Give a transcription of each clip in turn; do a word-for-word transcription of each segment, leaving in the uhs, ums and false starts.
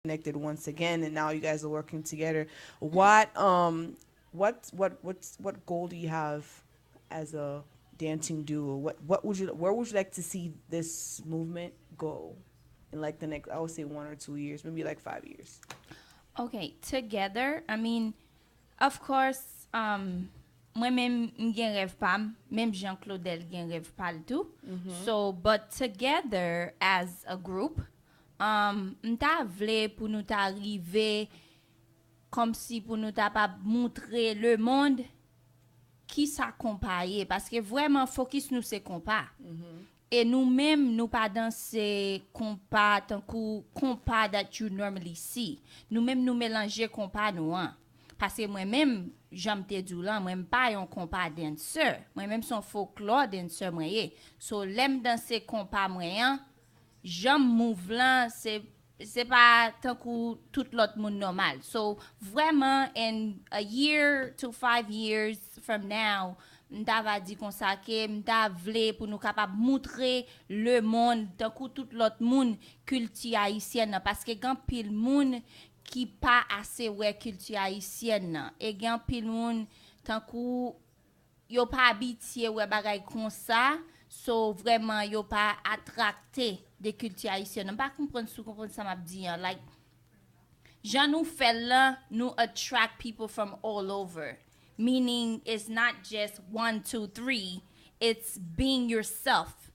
connected once again, and now you guys are working together. What um what what what's what goal do you have as a dancing duo? What what would you where would you like to see this movement go in, like, the next, I would say, one or two years, maybe, like, five years? Okay, together, I mean, of course, um, mwen menm m gen rèv pa m, menm jan Claudel gen rèv pa l tou. So, but together as a group, um, m ta vle pou nou ta rive kòmsi pou nou ta pa moutre le monde ki sa konpa ye, paske vrèman fokis nou se konpa. E nou menm nou pa danse konpa tankou konpa that you normally see. Nou menm nou melanje konpa nou an. Paske mwen menm, jan m te di w lan, mwen m pa yon konpa dancer. Mwen menm se yon folklore dancer mwen ye. So lè m danse konpa mwen an, jan m move lan, se se pa tankou tout lòt moun nòmal. So, vrèman, in a year to five years from now, m ta va di konsa ke m ta vle pou nou kapab moutre le monde, tankou tout lòt moun, kilti ayisyèn nan. Paske gen anpil moun ki pa ase wè kilti ayisyèn nan. E gen anpil moun, tankou yo pa abitye wè bagay konsa, so vrèman yo pa atrakte de kilti ayisyèn. M pa konprann si w konprann sa m ap di an. Like, jan nou fè l lan, nou attract people from all over. Meaning, it's not just one, two, three. It's being yourself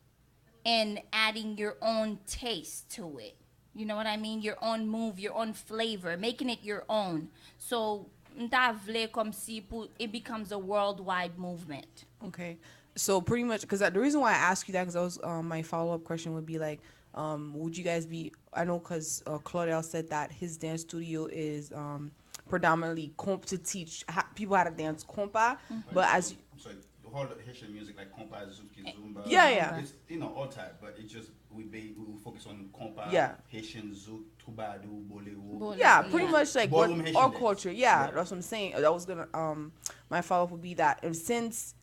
and adding your own taste to it. You know what I mean? Your own move, your own flavor, making it your own. So, m ta vle kòmsi pou it becomes a worldwide movement. Okay. So pretty much, because the reason why I ask you that, because I was um, my follow up question would be like, um, would you guys be? I know because uh, Claudel said that his dance studio is um, predominantly comp to teach ha- people how to dance compa, but as I'm sorry, the whole Haitian music like compa, zouk, zumba. Yeah, yeah. It's, you know, all type, but it's just we ba- we focus on compa, Yeah. Haitian zouk, troubadour, bolero. Bolero. Yeah, pretty Yeah. much like Ballroom what Haitian our dance. Culture. Yeah, Yeah. That's what I'm saying. That was gonna um my follow up would be that, and since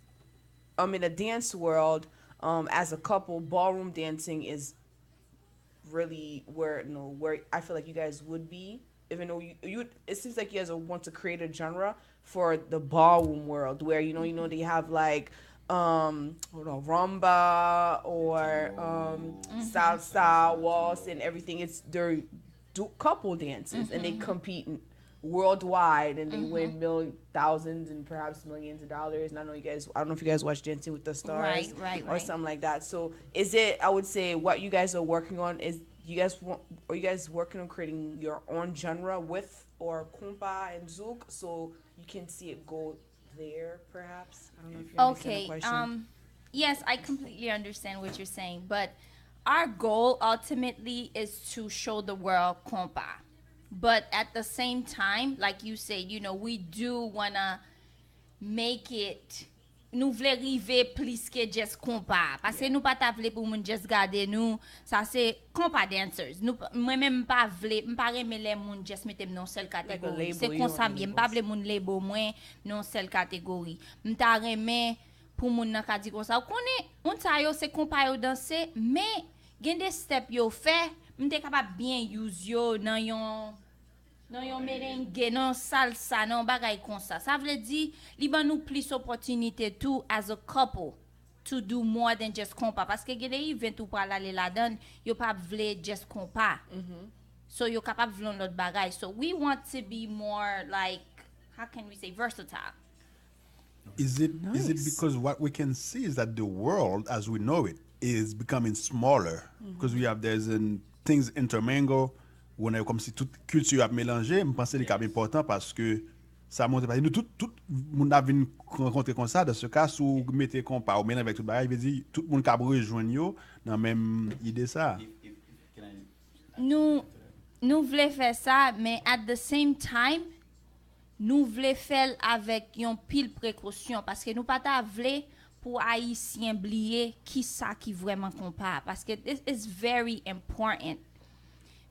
um in the dance world, um as a couple, ballroom dancing is really where, you know, where I feel like you guys would be, even though you, you it seems like you guys want to create a genre for the ballroom world where, you know, you know they have like um hold on, rumba or um salsa, waltz, and everything. It's they're do couple dances and they compete in, worldwide, and they win million, thousands and perhaps millions of dollars. And I know you guys, I don't know if you guys watch Dancing with the Stars Right, right, or right. Something like that. So is it, I would say, what you guys are working on is you guys want, are you guys working on creating your own genre with or compa and zouk, so you can see it go there, perhaps? I don't know if you understand Okay, the question. Um, yes, I completely understand what you're saying, but our goal ultimately is to show the world compa. But at the same time, like you said, you know, we do want to make it, nou vle rive plis ke just compa. Paske nou pa ta vle pou moun just gade nou, sa se compa dancers. Nou, mwen menm m pa vle, m pa renmen lè moun just mete m nan yon sèl kategori. Label, Se you konsa don't m ye, label. M pa vle moun label mwen nan yon sèl kategori. M ta renmen pou moun nan ka di konsa, ou konnen, moun sa yo se compa yo danse, men gen de step yo fè, m te kapab byen use yo nan yon nan yon merengue, nan yon salsa, nan yon bagay konsa. Sa vle di, li ban nou plis opòtinite tou as a couple to do more than just compa. Paske gen de event ou pral ale ladan, yo pa vle just compa. So yo kapab vle yon lòt bagay. So we want to be more like, how can we say, versatile. Is it is it Nice. Because what we can see is that the world as we know it is becoming smaller because we have there's in, things intermingle. Ou wè kòmsi tout kilti ap melanje, m panse li ka enpòtan paske sa montre paske nou tout tout moun ap vin rankontre konsa. Dans ce cas, si w mete konpa ou melanje avèk tout bagay, vle di tout moun ka rejwenn yo nan menm ide sa. If, if, if, can I Nou nou vle fè sa, men at the same time nou vle fè l avèk yon pil prekosyon paske nou pa ta vle pou Ayisyen bliye ki sa ki vrèman konpa, paske this is very important.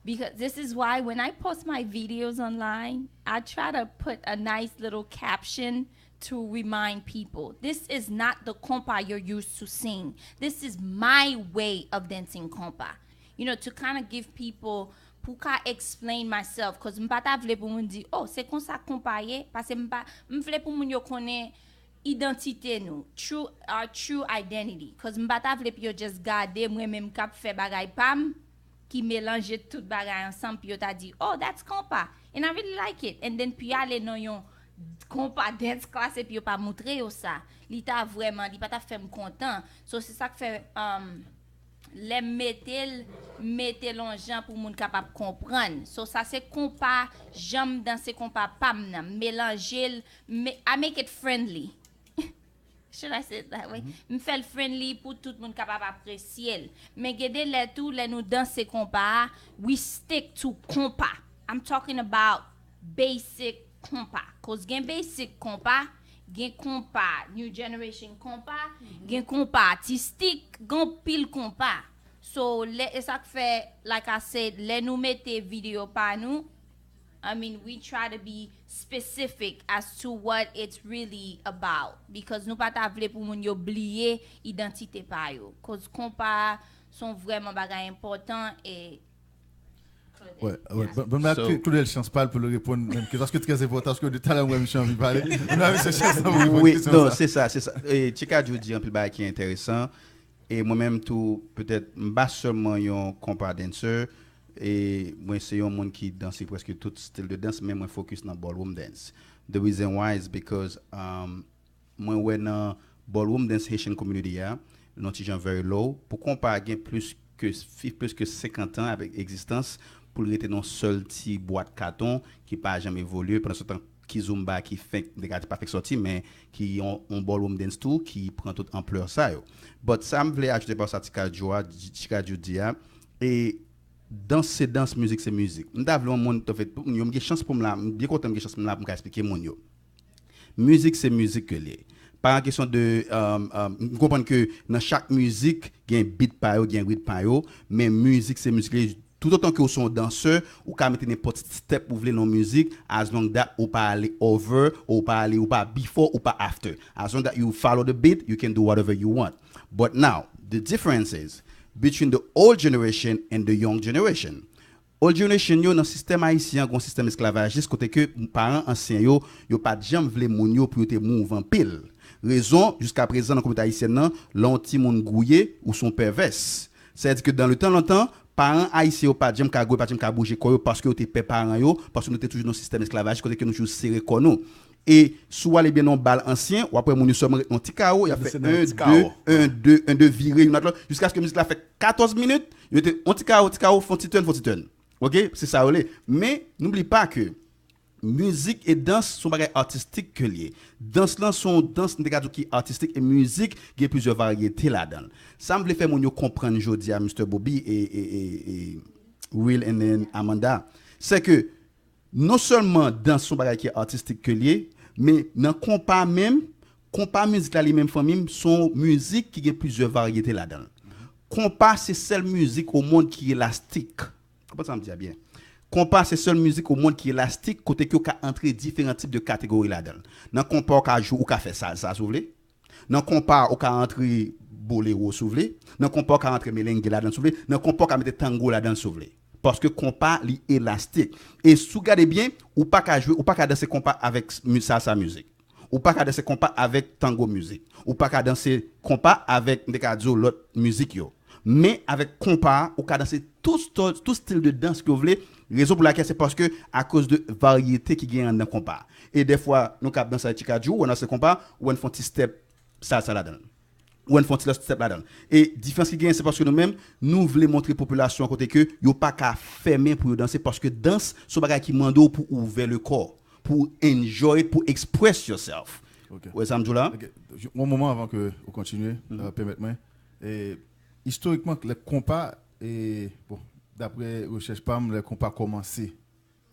Because this is why when I post my videos online, I try to put a nice little caption to remind people this is not the compa you're used to seeing. This is my way of dancing compa. You know, to kind of give people pou ka explain myself, cause m pa ta vle pou moun di, oh, se konsa konpa ye, paske m pa, m vle pou moun yo konnen idantite nou, true, our true identity, cause m pa ta vle pou yo just gade mwen menm k ap fè bagay pa m, ki melanje tout bagay ansanm, pou yo ta di, oh, that's konpa, and I really like it, and then pou y ale nan yon konpa dance class epi yo pa moutre yo sa, li ta vrèman, li pa ta fè m kontan, so se sa k fè, um, lè m mete l, m mete l yon jan pou moun kapab konprann. So sa se konpa, jan m danse konpa pa m nan. M melanje l, m, I make it friendly. Should I say it that way? M fè l friendly pou tout moun kapab apresye l. Men gen de lè tou, lè nou danse konpa a, we stick to konpa. I'm talking about basic konpa. Cause gen basic konpa, gen konpa, new generation konpa, gen konpa atistik, gen pil konpa. So, lè, e sa k fè, like I said, lè nou mete videyo pa nou, I mean, we try to be specific as to what it's really about. Because nou pa ta vle pou moun yo bliye idantite pa yo. Cause konpa se yon vrèman bagay enpòtan e Ouais, ouais. Bon, bon, so, Claudel chans pa l pou l reponn menm ke paske trè enpòtan paske de talè mwen misye anvi pale. Mwen avè se chans nan pou reponn wi, kesyon non, sa. Se sa, se sa. E Chika Djou di anpil bagay ki enteresan. E mwen menm tou, petèt, m pa sèlman yon konpa dancer. E mwen se yon moun ki danse prèske tout stil de dans, men mwen focus nan ballroom dance. The reason why is because um, mwen wè nan ballroom dance Haitian community a, nan ti jan very low, pou konpa gen plis ke, plis ke senkant an avèk egzistans, pou l rete nan sèl ti bwat katon ki pa janm evolye, pandan se tan kizomba ki fenk, nèg la di pa fenk sòti, men ki yon, yon ballroom dance tou, ki pran tout anplè sa yo. But sa m vle ajoute pa sa Chika Djou a, Chika Djou di a, e dans se dans, mizik se mizik. M ta vle yon moun, anfèt, pou moun yo, m gen chans pou m la, m byen kontan m gen chans pou m la, pou m ka eksplike moun yo. Mizik se mizik ke l ye. Pa yon kesyon de, um, um, m konprann ke nan chak mizik, gen beat pa yo, gen rit pa yo, men mizik se mizik li ye. Toutotan ke ou se yon dansè, ou ka mete nenpòt step ou vle nan mizik, as long that ou pa ale over, ou pa ale, ou pa before, ou pa after. As long that you follow the beat, you can do whatever you want. But now, the difference is between the old generation and the young generation. Old generation yo nan sistèm ayisyen an, gen yon sistèm esklavajis kote ke paran ansyen yo, yo pa t janm vle moun yo pou yo te move anpil. Rezon, jiska prezan nan kominote ayisyèn nan, lè yon timoun gouye, ou se yon pèvès. Sètadi ke dans le temps longtemps, paran ayisyen yo pa t janm ka gouye, pa t janm ka bouje kò yo paske yo te pè paran yo, paske nou te toujou nan sistèm esklavajis kote ke nou toujou sere kò nou. E si w ale byen nan yon bal ansyen, w ap wè moun yo sèlman ret nan yon ti kawo, y ap fè en, de, en, de, en, de, vire youn ak lòt, jiskaske mizik la fè katòz minit, yo te yon ti kawo, ti kawo, fè yon ti turn, fè yon ti turn. Ok? Se sa yo le. Men, n'oublie pas que mizik e dans se yon bagay atistik ke l ye. Dans lan se yon dans, m te ka di w ki atistik, e mizik gen plizyè varyete ladan l. Sa m vle fè moun yo konprann jodi a, Mister Bobby e, e, e, e Will and then Amanda, se ke non sèlman dans se yon bagay ki atistik ke l ye, men nan konpa menm, konpa mizik la li menm fanmi m, se yon mizik ki gen plizyè varyete ladan l. Konpa se sèl mizik o mond ki elastik. Konprann sa m di a byen. Konpa se sèl mizik o mond ki elastik kote ke w ka antre diferan tip de kategori ladan l. Nan konpa w ka jwe, ou ka fè salsa si w vle. Nan konpa ou ka antre bolero si w vle. Nan konpa ou ka antre merengue ladan l si w vle. Nan konpa ou ka mete tango ladan l si w vle. Paske konpa li elastik. E si w gade byen, ou pa ka jwe, ou pa ka danse konpa avèk salsa mizik. Ou pa ka danse konpa avèk tango mizik. Ou pa ka danse konpa avèk, m te ka di w, lòt mizik yo. Men avèk konpa a, ou ka danse tout, tout stil de dans ke w vle. Rezon pou lakèl se paske akoz de varyete ki genyen anndan konpa. E dèfwa, nou ka ap danse avèk Chika Djou, ou wè n danse konpa, ou wè n fè yon ti step salsa ladan l. Ou wè n fè yon ti lòt step ladan l. E diferans ki genyen, se paske nou menm, nou vle montre popilasyon an kote ke yo pa ka fèmen pou yo danse, paske dans se yon bagay ki mande w pou ouvè le kò, pou enjoy it, pou express yourself. Ou wè sa m di w la? Yon moman avan ke ou kontinye, pèmèt mwen. Istorikman, lè konpa, e, bon, daprè rechèch pa m, lè konpa kòmanse,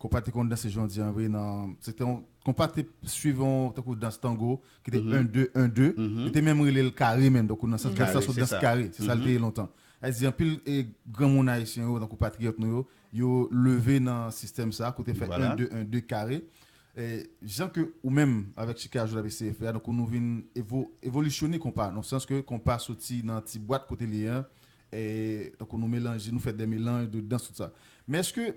konpa te konn danse jan w di an vre nan, se te yon, konpa te swiv yon, tankou dans tango, ki te en de, en de, yo te menm rele l kare menm, donk nan sans dans la se yon dans kare, se sa l te ye lontan. Sa vle di anpil e, granmoun ayisyen yo, tankou patriyòt nou yo, yo leve nan sistèm sa, kote fè en de, en de kare. E, jan ke ou menm, avèk Chika Djou w ap eseye fè a, donk nou vin evo, evolisyone konpa, nan sans ke konpa soti nan ti bwat kote l ye an, e, tankou nou melanje, nou fè de melanj, de dans, tout sa. Men èske